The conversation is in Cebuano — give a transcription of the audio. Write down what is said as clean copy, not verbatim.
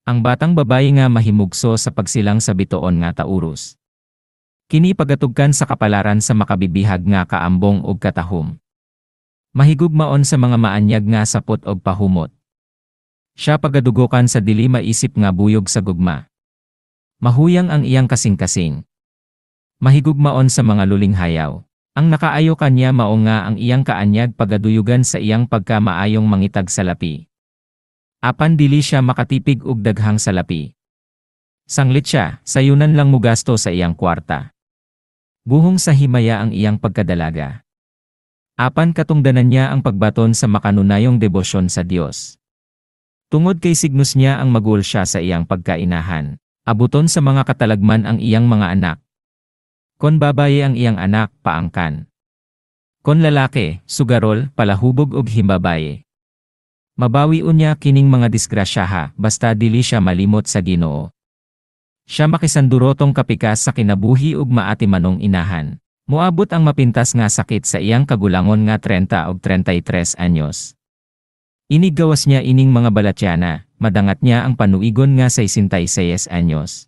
Ang batang babayi nga mahimugso sa pagsilang sa bituon nga Taurus. Kini pagatugkan sa kapalaran sa makabibihag nga kaambong ug katahom. Mahigugmaon sa mga maanyag nga sapot og pahumot. Siya pagadugokan sa dili maisip nga buyog sa gugma. Mahuyang ang iyang kasing-kasing. Mahigugmaon sa mga lulinghayaw. Ang nakaayo kanya mao nga ang iyang kaanyag pagaduyugan sa iyang pagkamaayong mangitag salapi. Apan dili siya makatipig og daghang salapi. Sanglit siya, sayunan lang mugasto sa iyang kwarta. Buhong sa himaya ang iyang pagkadalaga. Apan katungdanan niya ang pagbaton sa makanunayong debosyon sa Dios. Tungod kay signos niya ang magul siya sa iyang pagkainahan. Abuton sa mga katalagman ang iyang mga anak. Kon babaye ang iyang anak, paangkan. Kon lalaki, sugarol, palahubog og himbabaye. Mabawi unya kining mga disgrasyaha basta dili siya malimot sa Ginoo. Siya makisandurotong kapikas sa kinabuhi ug maatimanong inahan. Moabot ang mapintas nga sakit sa iyang kagulangon nga 30 og 33 anyos. Iniggawas niya ining mga balatyana, madangat niya ang panuigon nga 66 anyos.